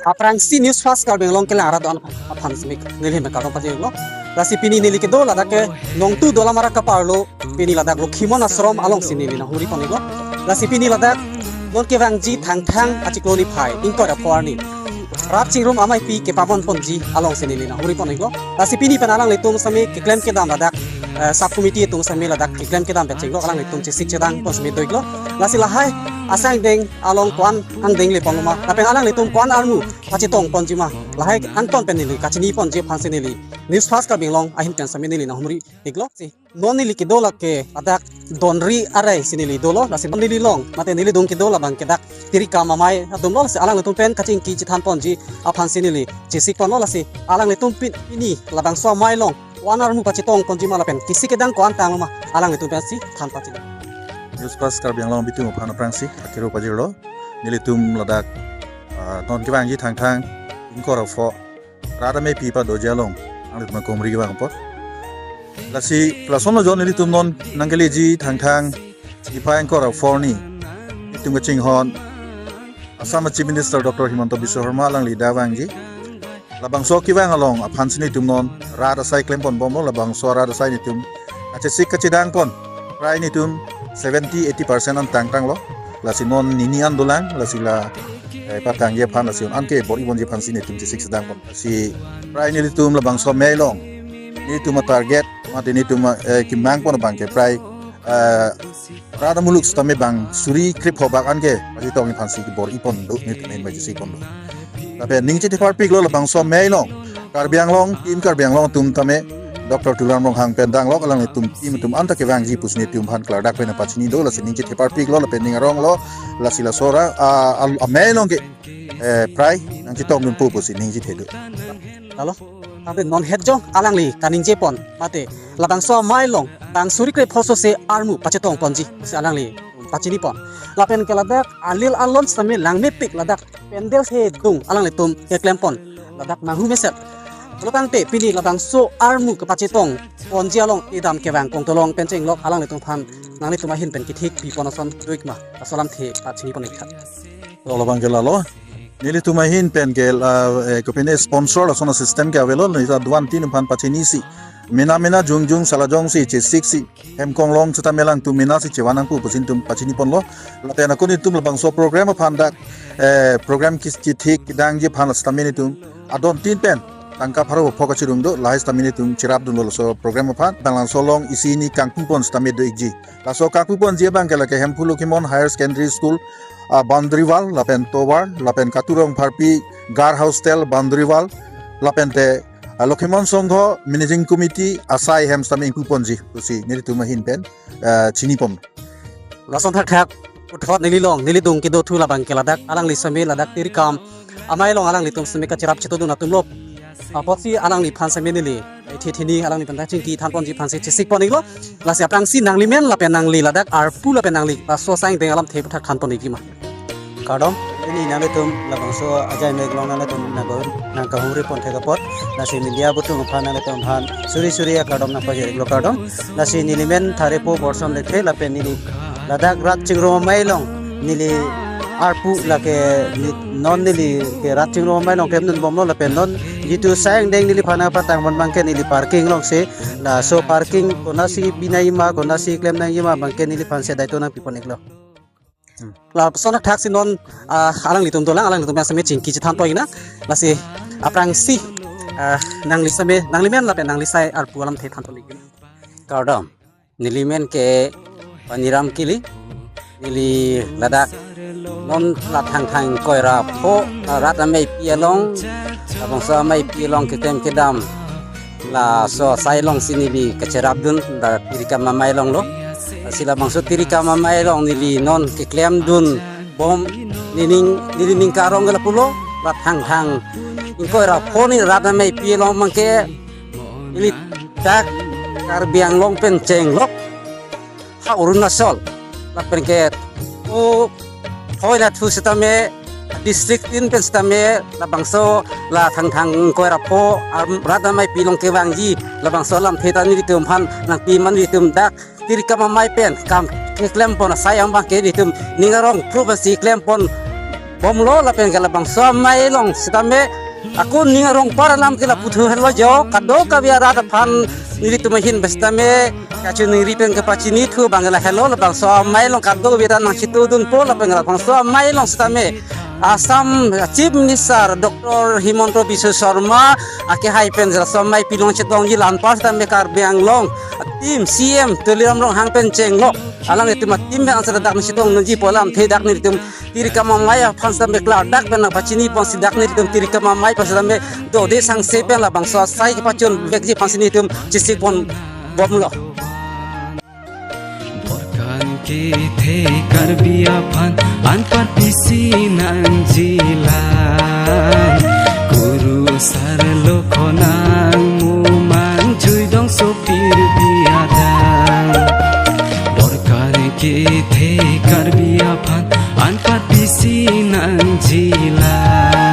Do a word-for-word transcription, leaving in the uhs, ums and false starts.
aphrangsi News First Karbi Anglong kelang arat do-an aphan simi neli pen kardom pajirlo. Lasi pini neli kedo ladak ke Nongtu Dolamara kaparlo, pini ladak Lokhimon Ashram alongsi neli nanghumri pon-iklo. Lasi pini ladak non kevangji Thangthang achiklo niphai ingkoi ra pho arni rat chingrum ameipi kepabon ponji alongsi neli nanghumri pon-iklo. Lasi pini pen alanglitum sami keklem kedam ladak, eh, sub committee atum sami ladak keklem kedam pen chenglok alanglitum chesik chedang pon sami do-iklo. Lasi lahai asai angdeng along ko-an angdeng le ponlo ma, lapen alanglitum ko-an armu pachetong ponji ma, lahai angton pen neli kachini ponji aphansi neli News First Karbi Anglong ahin pen sami neli nanghumri-iklo. Si non neli kedo lake ladak Donri arei si neli dolo, lasi neli long mate neli dung kedo labang ke dak Tirikam amei atumlo, lasi alanglitum pen kachingki chethan ponji aphansi neli chesik ponlo. Lasi alanglitum pin pini labangso amei along ko-an armu pachetong ponji ma lapen kesi kedang ko-an tanglo ma, alanglitum pensi than pachini. News First Karbi Anglong bitum aphan aphrangsi akero pajirlo. Nelitum ladak, ah, non kevangji Thangthang ingkoi ra pho rat ameipi padoji along alanglitum akumri kevang apot. Lasi lason lo jon nelitum non nangkeleji Thangthang niphai ingkoi ra pho arni nelitum kachinghon Assam Chief Minister Doctor Himanta Biswa Sarma alangli dak vangji. Labangso kevang along aphansi nelitum non rat asai klem ponbomlo, labangso rat asai nelitum kachesik kachedang pon prai nelitum seventy eighty percent an tangtanglo. Lasi non nini an dolang, lasi la, eh, patangji aphan lasi anke bor-i ponji aphansi nelitum chesik chedang pon. Lasi prai nelitum labangso amei along nelitum a-target mate nelitum, eh, kemang pon abang ke prai, eh, rat amuluk sitame bang suri krepho bak anke pachetong aphansi bor-i pon do, nelitum ahin bai chesik pon do. Lapen ning chetheparpiklo labangso amei along Karbi Anglong, Team Karbi Anglong atum tame Doctor Tuliram Ronghang pen danglok alanglitum team atum anta kevangji pusi nelitum aphan klardak pen pachini do, lasi ning chetheparpiklo lapen ning aronglo, lasi laso ra, ah, al-, amei along ke, eh, prai nangchetongdunpo pusi ning chethe do. Lalo, tangte non het jong alangli kaningje pon mate labangso amei along bang suri krepho sose armu pachetong ponji pusi alangli pachini pon. Lapen ke ladak alil alon sitame langmepik ladak pandal hedung alanglitum keklem pon ladak manghu meset. Lo tangte pini labangso armu kepachetong ponji along idam kevang kongtolong pen chenglok alanglitum aphan nanglitum ahin pen kethik pi pon ason do-ik ma, laso alamthe pachini pon-ik tha. Lo labang ke lalo. Nelitum ahin pen ke la, eh, kopine sponsor lason a-system ke avelo, neli ta duan tin aphan pachinisi. Mena mena jung jung sala jongsi chesiksi hem konglong sitame alangtum menasi chevan nangpo pusi nelitum pachini ponlo. Lapen ako nelitum labangso program aphan dak, eh, program kis kithik kedangji aphan sitame nelitum adon tin pen tangka pharo pho kachirung do, lahai sitame nelitum cherapdunlo laso program aphan. Bang labangso along isi hini kangpu pon sitame do-ikji. Laso kangpu ponji abang ke lake Hemphu Lokhimon Higher Secondary School, ah, boundary wall, lapen tovar, lapen Katu Rongpharpi Girl Hostel boundary wall, lapen te, ah, Lokhimon Songho Managing Committee asai hem sitame ingpu ponji pusi nelitum ahin pen, ah, chini pon. Lason thakthak puthot neli long, neli dung kedo thu labang ke ladak alangli sami ladak Tirikam amei along alanglitum sami kacherap chetongdun atumlo. Apotsi alangliphan sami neli, eh, thi thini alangliphan ta chingki than ponji aphansi chesik pon-iklo. Lasi aphrangsi nanglimen lapen nangli ladak arpu lapen nangli laso asai angdeng alamthe puthot than pon-ikji ma. Kardom, pini nanglitum labangso ajai mek along nanglitum nangkahum-, nangkahumri pon thek apot, lasi media atum aphan nanglitum aphan suri suri akardom nangpajir-iklo, kardom. Lasi nelimen Tharepo Borson Lekthe lapen neli ladak rat chingrum amei along neli arpu lake ni-, non neli ke rat chingrum amei along klemdunbomlo lapen non jitu asai angdeng neliphan nangpatang pon abang ke neli parking alongsi, laso parking konatsi binangji ma, konatsi klemnangji ma abang ke neliphan si adai-to nangpi pon-iklo. Hmm. Lason thakthaksi non, ah, alanglitum dolang, alanglitum pen sami chingki chethan pon-iknang. Lasi aphrangsi, ah, nangli sami, nanglimen lapen nangli asai arpu alamthe than pon-ikji. Kardom. Nelimen ke Paniram Kili. Neli ladak non la Thangthang ingkoi ra pho, ah, rat ameipi along, labangso ameipi along keklem kedam laso asai alongsi neli kacherapdun, dak Tirikam amei alonglo. Lasi labangso Tirikam amei along neli non keklemdunbom, nening, neli ning karong ke lapulo, la Thangthang ingkoi ra pho ni rat ameipi along abang ke neli dak Karbi Anglong pen chenglok ha Arunachal lapen ke o hoi la thu sitame district tin pen sitame labangso la Thangthang ingkoi ra pho arm rat ameipi along kevangji labangso alamthe ta nelitum aphan nangpi ma, nelitum dak Tirikam amei pen kam keklem pon asai abang ke nelitum ning arong proof si klem pon bomlo lapen ke labangso amei along sitame ako ning arong par alam ke lapu thu helo jo, kadokave arat aphan nelitum ahin pen sitame kachiningri pen kepachini thu abang ke lahelo, labangso amei along kadokave arat nangchitudunpo lapen ke labangso amei along sitame Assam Chief Minister Doctor Himanta Biswa Sarma akehai pen labangso amei pilong chetongji la anpar sitame Karbi Anglong a-team C M Tuliram Ronghang pen chenglo. Alanglitum a-team pen answer dak nangchetong nangji pu alamthe dak nelitum Tirikam Amei aphan sitame klardak pen nangpachini ponsi dak nelitum Tirikam Amei aphan sitame dode sangse pen labangso asai kepachun vekji aphansi nelitum chesik pon bomlo. Borkan kethe Karbi aphan anpar pisi nangjilang. Kurusar lokhonang mumang chuidong sopir biadang. Borkan kethe Karbi aphan anpar pisi nangjilang.